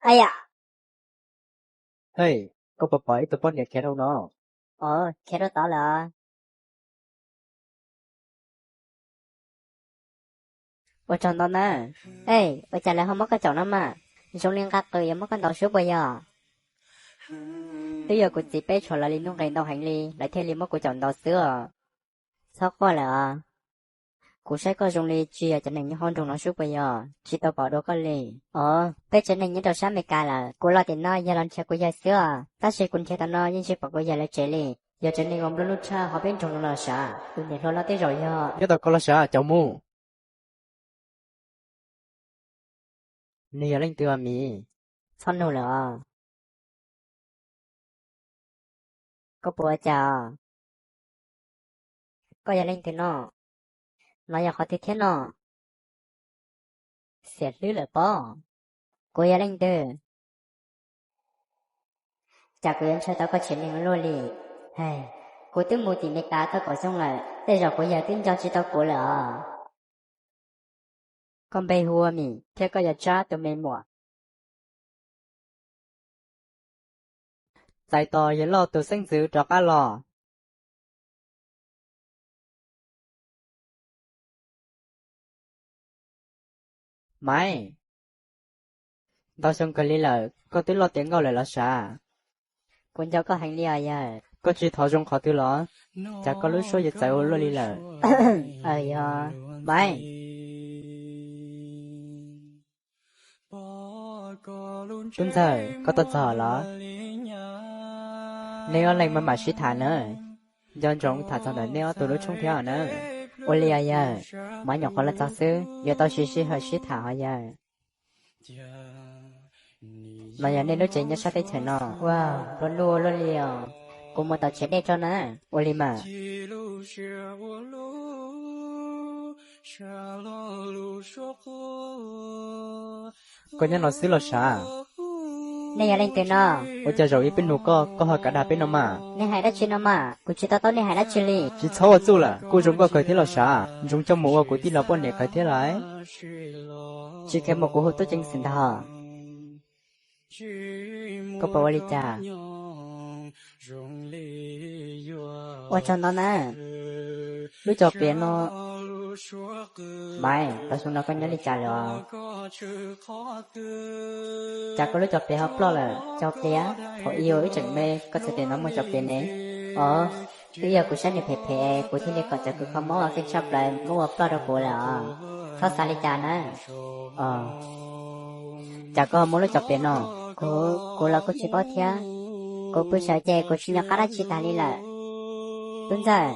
Aya, hej, koj puas pom ib tug poj niam khiav rau no? Ov, khiav rau tod lawm os. Ua tsaug ntau na. Ej, ua cas lawv ho muab koj caum no mas? Zoo li nqa qws yuav muab koj ntaus sub puas yog? Twb yog kuv txiv peb tshuav lawv li nuj nqis ntau heev li, lawv thiaj li muab kuv caum ntaus xwb os. Txhob quaj lawm os. Kuv saib koj zoo li tsis yog cov neeg nyob hauv nroog no sub puas yog? Tsis tau pom dua koj li. Ov, peb tsev neeg nyob rau sab Amelikas lawm, kuv los tim no yog los nrhiav kuv yawg xwb os, tab sis kuv nrhiav tom no yeej tsis pom kuv yawg lawv tsev li. Yog tsev neeg uas nplua nuj tshaj hauv peb nroog no los sav, tus niam hluas no tej zaum yog. Nyob tau koj los sav, cov mus. Nws yog leej twg os miv? Txhob nug lawm os. Koj puas ua cas os? Koj yog leej twg no? No yog qhov twg thiab no? Xiam hlwb lawm pob. Kuv yog leej twg? Cas kuv yuav ntshaw tau koj tsev neeg luaj li? Kuv twb mus tim Meskas tau kaum xyoo lawm, tej zaum kuv yawg twb nco tsis tau kuv lawm os. Koj npe hu ua Mim thiab koj yog Tsab tus me muam. Txais tos yawg loj tus xeeb ntxwv rov qab los. Maiv, ntau xyoo kawg li lawm koj twb loj tiav nkauj lawm los sav? Kuv nco koj heev li os yawg. Koj tsis thov zoo qhov twg los? Cas koj lub suab yuav txawv ua luaj li lawm? Aw yog, Maiv. Tub ntxawg, koj tuaj txog los? Nej ob leeg mam mam sib tham na. Nco ntsoov tham txog ntawm nej ob tug lub tshoob thiab os na. Ua li os yawg, Maiv nyuam qhuav los txog xwb, yuav tau siv sij hawm sib tham hos yawg. No yog nej lub tsev nyob sab teb chaws no. Ua, nplua nuj ua luaj li os. Kuv mus tau tsev dej tso na. Ua li mas. Koj nyob no xwb los sav? Nej yog leej twg no? Ua cas zaum ib peb nug koj, koj ho kav dag peb no mas? Nej hais dab tsi no mas? Kuv tsis to taub nej hais dab tsi li. Tsis txhob ua txuj lawm, kuj zoo nkauj kawg thiab los sav, ntsoov coj mus ua kuv tij laug poj niam kawg thiab lauj. Tsis kheev mus kuv hu tub ceev xwm ntag. Koj puas ua li cas? Ua tsaug ntau na. Lub cov piav no, Maiv, los xyoo no koj nyob li cas lawm os? Cas koj lub cov piav ho ploj lawm? Cov piav, thaum ub wb tseem me koj txhais tes no muaj cov piav ne. Os, twb yog kuv saib nws phem phem kuv thiaj li kom cov kws kho mob keej tshaj plaws muab ua ploj rau kuv lawm os. Txhob xav li cas na. Os, cas koj ho muaj lub cov piav no? Kuv, kuv los kuj tsis paub thiab. Kuv pw sawv ces kuv tsis nco qab dab tsi tas li lawm. Tub ntxawg,